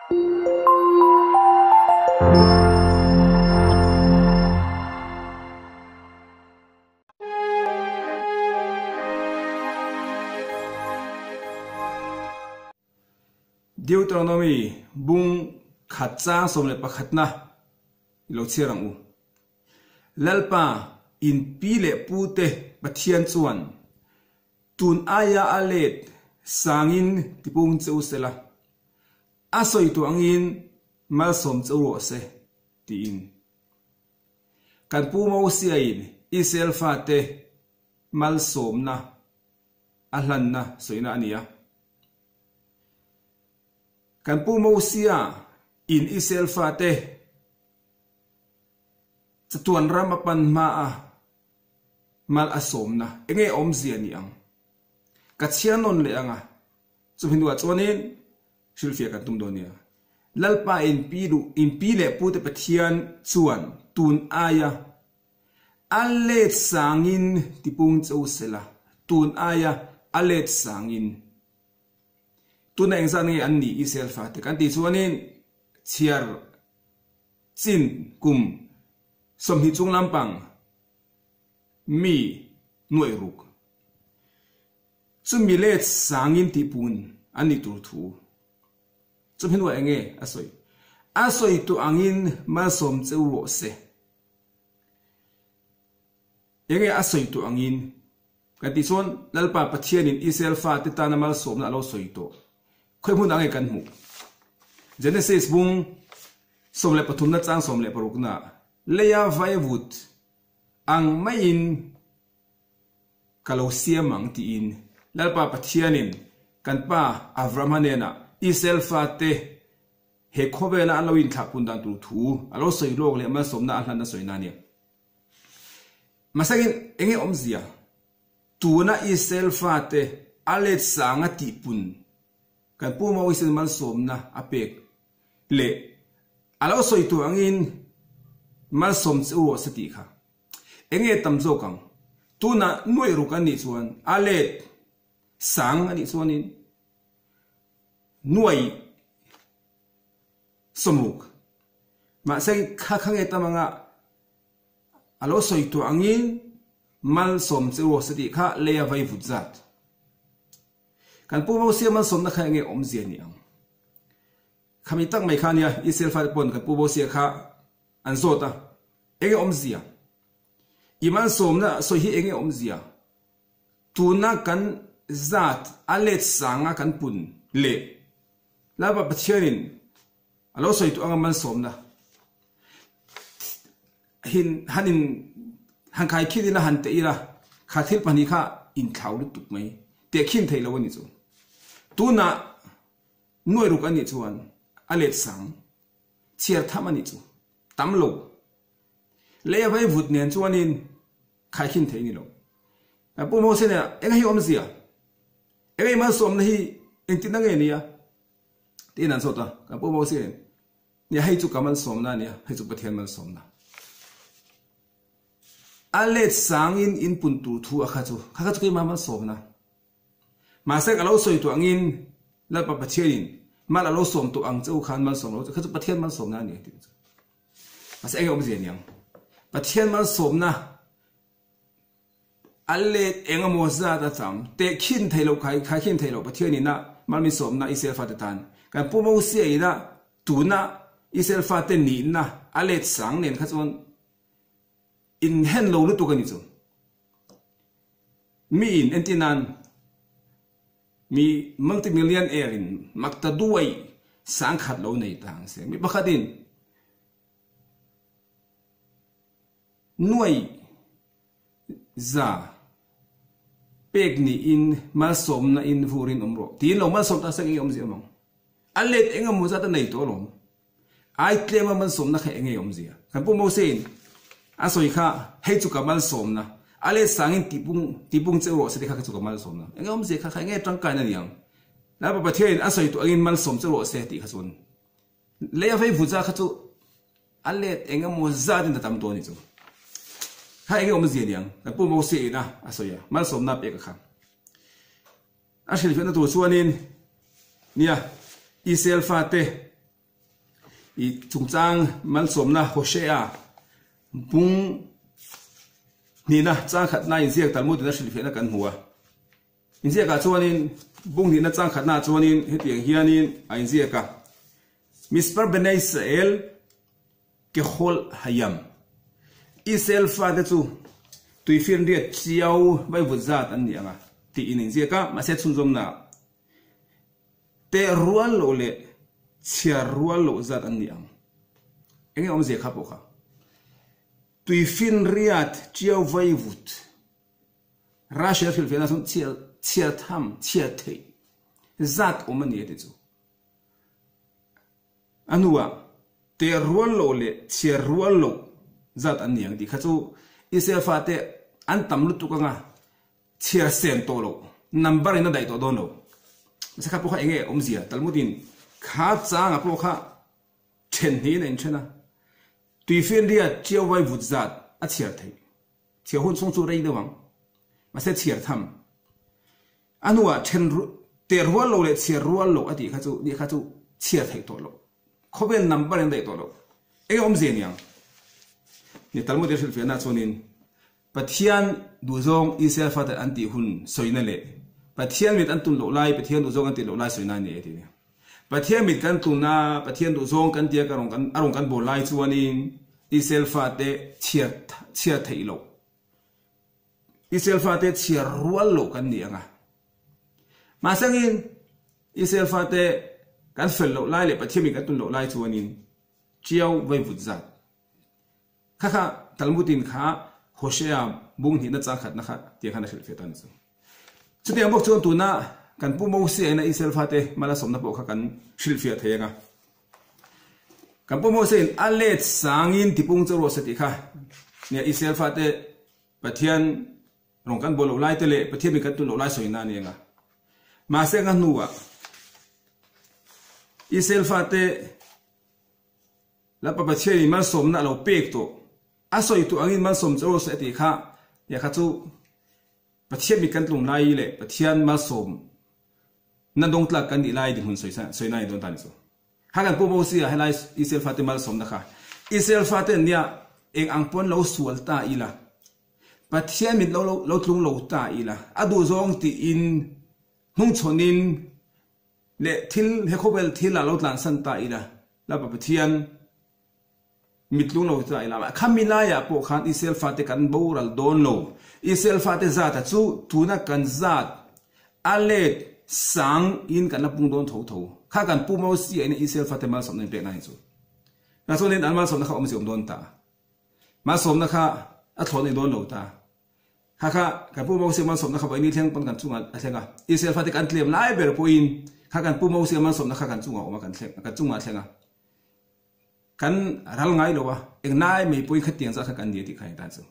Deuteronomy bung khat chang 11 na i lo chhiar ang u. Lalpa in pi leh pu te Pathian chuan tun aia a let sangin tipung che u sela, a sawi tawh angin malsawm che u rawh se, tiin. Kan pu Mosiain Israel fate malsawmna a hlanna sawina a ni a. Kan pu Mosia in Israel fate chatuan ram a pan hma a mal a sawmna enge awmzia ni ang? Ka chhiar nawn leh ang a, chumi hnuah chuanin hrilhfiah kan tum dawn nia. Lalpa in pi duh in pi leh pute Pathian chuan tun aia a let sangin tipung che u sela, tun aia a let sangin. Tuna engzat nge an nih Israel fate kan tih chuanin chhiar chin kum 20 chung lampang mi nuaih ruk chumi let sangin tihpun an nih tur thu chumi hnuah enge a sawi? A sawi tawh angin malsawm che u rawh se. Enge a sawi tawh angin Kan tih chuan Lalpa Pathianin Israel fate tana malsawmna a lo sawi tawh. Khawi hmunah nge kan hmuh? Genesis bung 13 na chang 16 na leia vaivut ang maiin ka lo siam ang tiin Lalpa Pathianin kan pa Avrahama hnenah Israel fate he khawvela an lo inthlahpun dan tur thu a lo sawi lawk leh malsawmna a hlan a sawina a ni. Mahsangin enge awmzia? Tuna Israel fate a let sanga tihpun kan Pu Mawisen malsawmna a pek leh a lo sawi tur angin malsawm che u rawh se tih kha enge tam zawk ang? Tuna nuaih ruk an nih chuan a let sang a nih chuanin nuaih 60. Mahse kha kha nge tam anga a lo sawi tawh angin malsawm che u se tih kha lei a vai vut zat. Kan Pu Mosia malsawmna kha enge awmzia ni ang? Khami tak mai kha ania Israel fate pawn kan Pu Mosia kha an zawt a, enge awmzia? I malsawmna sawi hi enge awmzia? Tuna kan zat a let sanga kan pun leh Lalpa Pathianin a lo sawi tawh anga malsawmna hin han in han khai khin ila han teh ila kha thil pahnih kha inthlau lutuk mai teh khin theih lo a nih chu. Tunah nuai ruk a nih chuan a let sang chhiar tham a nih chu tam lo. Lei a vai vut nen chuanin khai khin theih a ni lo. Pu Moses nen eng hi awmzia? Eng ei malsawmna hi engtin nge nia? Tiin an zawt a, kan Pu Moses in, Nia hei chu ka malsawmna a nia, hei chu Pathian malsawmna. A let sangin in pun tur thu a kha chu, kha kha chu keimah malsawmna. Mahse ka lo sawi tawh angin Lalpa Pathianin mal a lo sawm tawh ang che u khan malsawm lo che, kha chu Pathian malsawmna a ni a ti chu. Mahse enge awmzia niang? Pathian malsawmna A let eng emaw zat a cham tehkhin theih loh khai khaikhin theih loh Pathian ina malmisawmna Israel fate tan kan Pu Mosia ina tuna Israel fate nihna a let sang nen kha chuan inhen lo lutuk a ni chu. Mi in entir nan mi multimillionaire in makta duai sang khat lo nei ta ang se mi pakhat in Nuai za pek niin malsawmna in vurin awm rawh tiin lo malsawm ta seng enge awmzia awm ang? A let eng emaw zat a nei tawh alawm. Ai tlema malsawmna kha enge awmzia? Kan Pu Mose-in a sawi kha hei chu ka malsawmna, a let sangin tihpung tihpung che u rawh se ti kha chu ka malsawmna. Enge awmzia kha kha enge tangkaina ni ang? Lalpa Pathianin a sawi tawh angin malsawm che rawh se tih kha chuan Lei a vei vut zat kha chu a let eng emaw zat in a tam tawh a ni chu. Kha eng nge awmzia niang? Kan Pu Mose in a a sawi a, malsawmna a pek a kha. A hrilhfiahna tur chuanin nia Israel fate. I chungchang malsawmna Hosea bung hnihna chang khatna inziak Talmud in a hrilhfiahna kan hmu a. Inziakah chuanin bung hnihna chang khatnaah chuanin hetiang hianin a inziak a, Mispar Bnei Israel Kehol Hayam, Israel fate chu tuifinriat chiau vaivut zat an ni ang a tiin a inziak a, mahse chhunzawmnaah Teh rual loh leh chhiar rual loh zat an ni ang. Enge awmzia kha pawh kha? Tuifinriat chiau vaivut Russia hrilhfiahna chuan chhiar chhiar tham, chhiar theih zat awm a ni a ti chu. A hnuah teh rual loh leh chhiar rual loh zat an ni ang tih kha chu Israel fate an tam lutuk anga Chhiar sen tawh loh, number in a daih tawh dawn lo. Mahse kha pawh kha enge awmzia? Talmud in kha changa pawh kha then hnihin a inthen a, tuifinria chiau vai vut zat a chhiar theih. Chhiar hun chhung chu rei deuh ang. Mahse chhiar tham. A hnuah then teh rual loh leh chhiar rual loh a tih kha chu nih kha chu chhiar theih tawh loh. Khawvel number in a daih tawh loh. Enge awmzia niang? Ni Talmud in a hrilhfiahna chuanin Pathian duhzawng Israel fate an tih hun sawina leh Pathian mit an tum loh lai, Pathian duhzawng an tih loh lai sawina a ni e tih a ni. Pathian mit kan tumna, Pathian duhzawng kan tia ka rawn kan a rawn kan bawl lai chuanin Israel fate chhiar chhiar theih loh, Israel fate chhiar rual loh kan ni ang a. Mahsangin Israel fate kan fel loh lai leh Pathian mit kan tum loh lai chuanin Tiau vaivut zat Kha kha Talmud in kha Hosea bung hnihna chang khatna kha tiang khan a hrilh fiah ta ni chu. Chutiang bawk chuan tuna kan Pu Mosia ina Israel fate malasawmna pawh kha kan hrilh fiah thei ang a. Kan Pu Mosia in a let sangin tipung chu rawh se tih kha nia Israel fate Pathian rawng kan bawl loh lai te leh Pathian min kan tun loh lai sawina a ni ang a. Mahse anga hnuah Israel fate Lapa Pathianin malsawmna a lo pek tawh. A sawi tu angin malsawm che rawh se a tih kha, nia kha chu Pathian mit kan tlung lai leh Pathian malsawm na dawng tlak kan nih lai dinhmun sawi sawi na ni dawn ta ni chu. Kha kan pu Mosia helai Israel fate malsawmna kha Israel fate nia eng ang pawn lo sual ta ila Pathian mit lo lo tlung lo ta ila a duhzawng tiin hnungchhawnin Leh thil, he khawvel thil ah lo tlansan ta ila, Lalpa Pathian mitlung lo ta ila, khami laiah pawh khan Israel fate kan boral dawn lo. Israel fate zata chu tuna kan zat a let sang in kan la pung dawn tho tho. Kha kan pu Mosia in Israel fate malsawmna in pekna hi chu. Tah chuanin an malsawmna kha awmzia awm dawn ta. Malsawmna kha a thlawh nei dawn lo ta. Kha kha kan Pu Mosia malsawmna kha vawiin thleng pawn kan chungah a thleng a. Israel fate kan tlem lai ber pawhin kha kan Pu Mosia malsawmna kha kan chungah a awm a, kan thleng kan chungah a thleng a. Kan ral ngai lo a, eng nai mai pawhin khatiang zat kha kan ni a tih kha ni tan chu.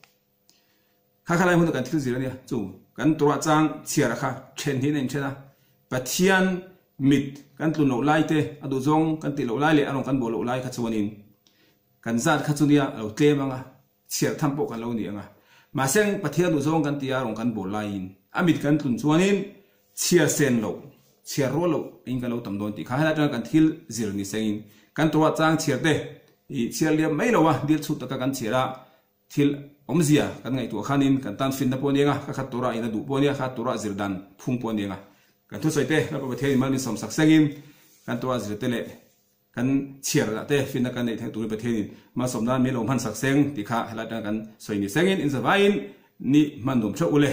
Kha kha lai hmun ah kan thil zir a nia. Chu kan Torah chang chhiar a kha then hi a inthen a. Pathian mit kan tlun loh lai te, a duhzawng kan tih loh lai leh a rawn kan bawh loh lai kha chuanin kan zat kha chu nia a lo tlem ang a. Chhiar tham pawh kan lo ni ang a. Mahse Pathian duhzawng kan ti a, rawn kan bawl laiin a mit kan tlun chuanin chhiar sen loh, chhiar rual loh in kan lo tam dawn tih kha helai atanga kan thil zir ni sengin kan Torah chang chhiar te i chhiar liam mai lo a, dil chhut taka kan chhiar a, thil awmzia kan ngaihtuah khanin kan tan finna pawh a ni ang a, kha khat Torah in a duh pawh a nia, kha Torah zir dan phung pawh a ni ang a. Kan thusawi te Lalpa Pathian in mal min sawmsak sengin kan Torah zir te leh Kan chhiar lah te finna kan neih theih turin Pathianin malsawm nan min lo hmansak seng tih kha helai atanga kan sawi ni sengin in zavaiin ni hman nuam theuh u le.